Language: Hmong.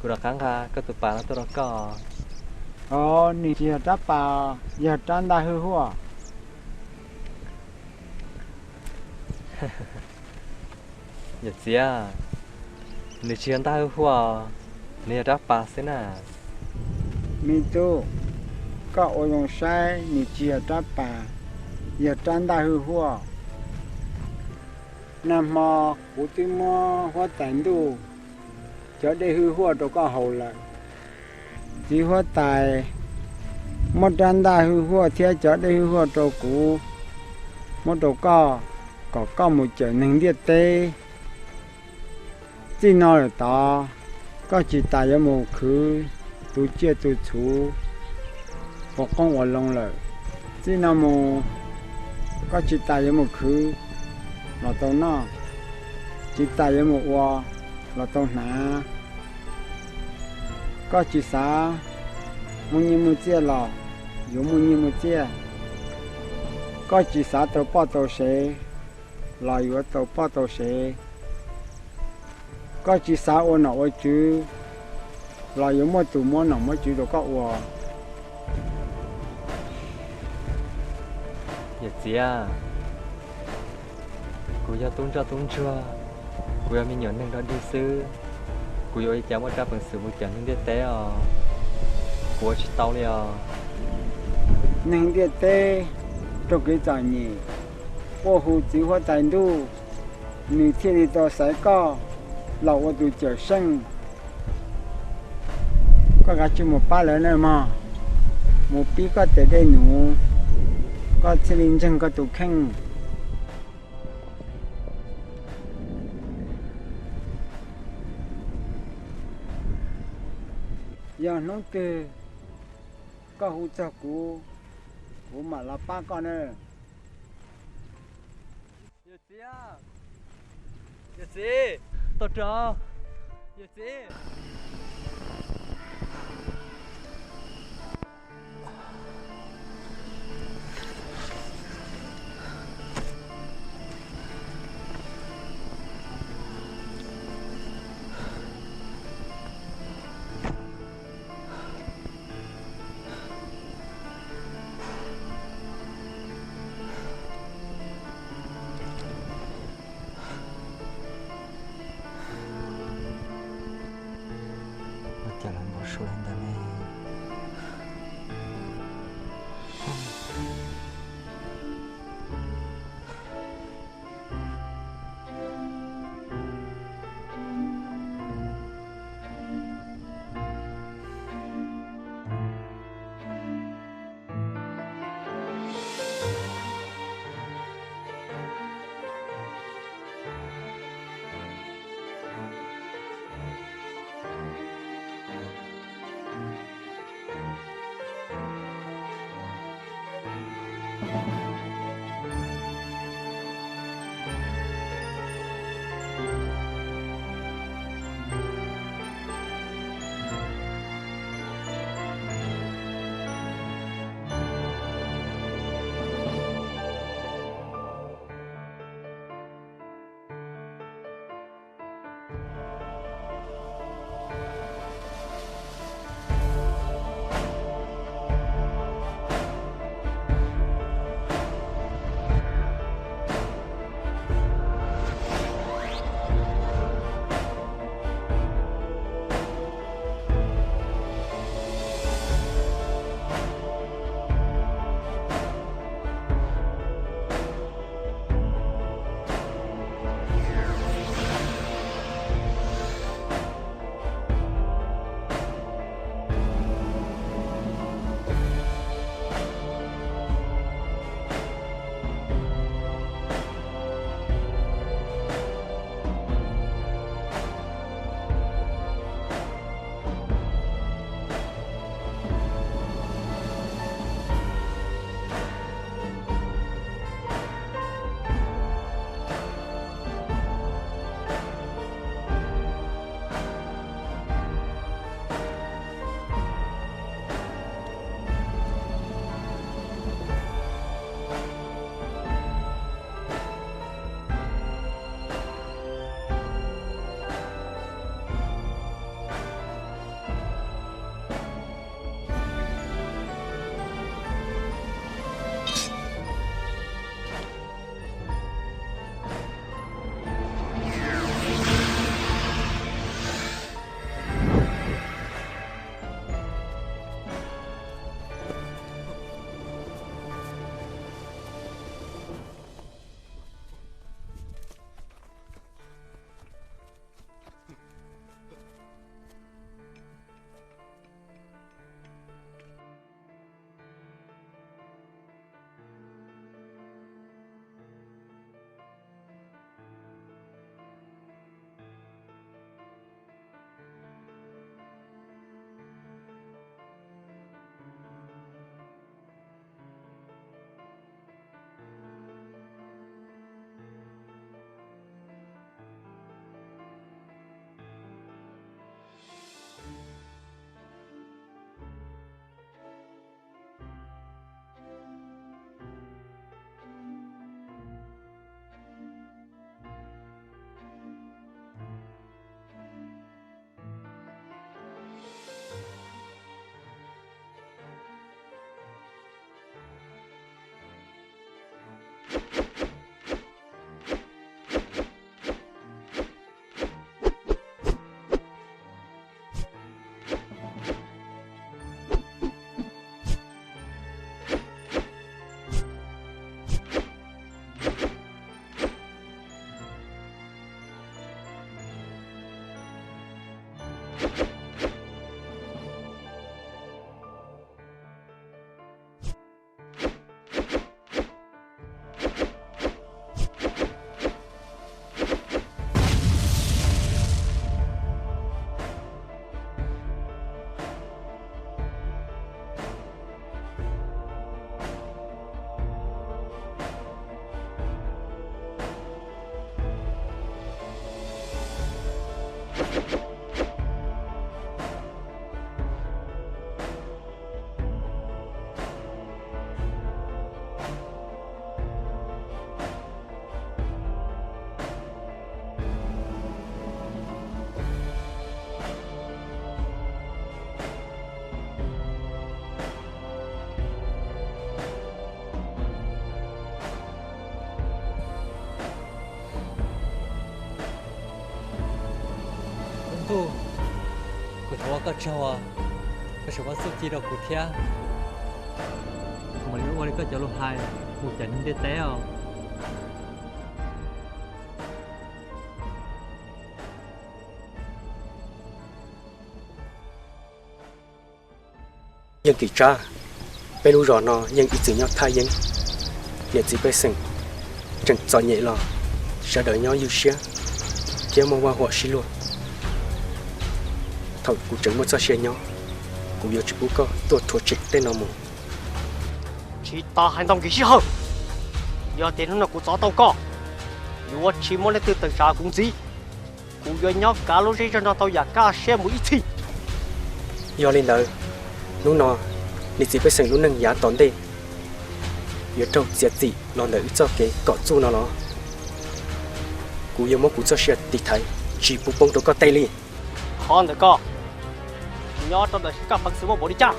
Kuv rov qab nqa koj tus pas no tuaj rau koj. Os, nws tsis yog rab pas, yog rab ntaj hwj huaj. Yawm txiv, nws tsis yog ntaj hwj huaj, nws yog rab pas xwb na. Me tub, koj ua zoo saib, nws tsis yog rab pas, yog rab ntaj hwj huaj. Nag hmo kuv twb muab huab tais ntuj cov dej hwj huaj rau koj haus lawm. Txiv huab tais muab rab ntaj hwj huaj thiab cov dej hwj huaj rau kuv, muab rau koj, kom koj mus cawm neeg ntiaj teb. Txij no lawm tod, koj tsis tas yuav mus khwv tus tsiaj tus txhu ua qoob ua loo lawm. Txij no mus, koj tsis tas yuav mus khwv los tau noj, tsis tas yuav mus ua los tau hnav. Koj tsis xav muaj nyiaj muaj txiaj los yuav muaj nyiaj muaj txiaj. Koj tsis xav tau poj tau sev los yuav tau poj tau sev. Koj tsis xav ua nom ua tswv los yuav muaj tus muab nom muab tswv rau koj ua. Yawm txiv, kuv yog tub ntsoj tub ntsuag, kuv yog me nyuam neeg dog dig xwb, kuv yuav ua li cas muaj rab peev xwm mus cawm neeg ntiaj teb os? Kuv ua tsis tau li os. Neeg ntiaj teb raug kev txom nyem, quaj hu txiv huab tais ntuj, nws thiaj li tau xaiv koj los ua tus cawm seej. Koj kav tsij mus pab lawv nawb mog, mus pib koj tes dej num, koj thiaj li ntseeg koj tus kheej. Yog hnub twg koj hu txog kuv, kuv mam los pab koj nawb. Yawm txiv, yawm txiv, tau rau, yawm txiv. Ua cas los npau suav li ntawd ne? Ub ntuj, kuv thov ua koj tsaug, koj tseem muab txuj ci rau kuv thiab. Kuv mam li ua li koj cov lus hais mus cov neeg ntiaj teb os. Yeej Kim Tsab, peb lub zos no yeej ib txwm nyob thaj yeeb, niam txiv pej xeem tseem txom nyem los sawv daws nyob ywj siab thiab muaj vaj huam sib luag. Thaum kuv tseem muaj txoj sia nyob, kuv yuav tsis pub koj tuaj rhuav tshem tej no mus. Tsis tas hais ntau nkim sij hawm, yog tias hnub no kuv txov tau koj, yuav tsis muaj leej twg tawm tsam kuv ntxiv. Kuv yuav nyob kav lub zej zog no tau yam kaj siab mus ib txhis. Yog li ntawd, hnub no niam txiv pej xeem lub neej yav tom ntej yuav raug txiav txim los ntawm wb txoj kev kom txuj no los? Kuv yuav muab kuv txoj sia tiv thaiv tsis pub poob rau koj tej li. Qhov ntawm koj, nyob rau ntawm sib kaj peev xwm muaj npaum li cas?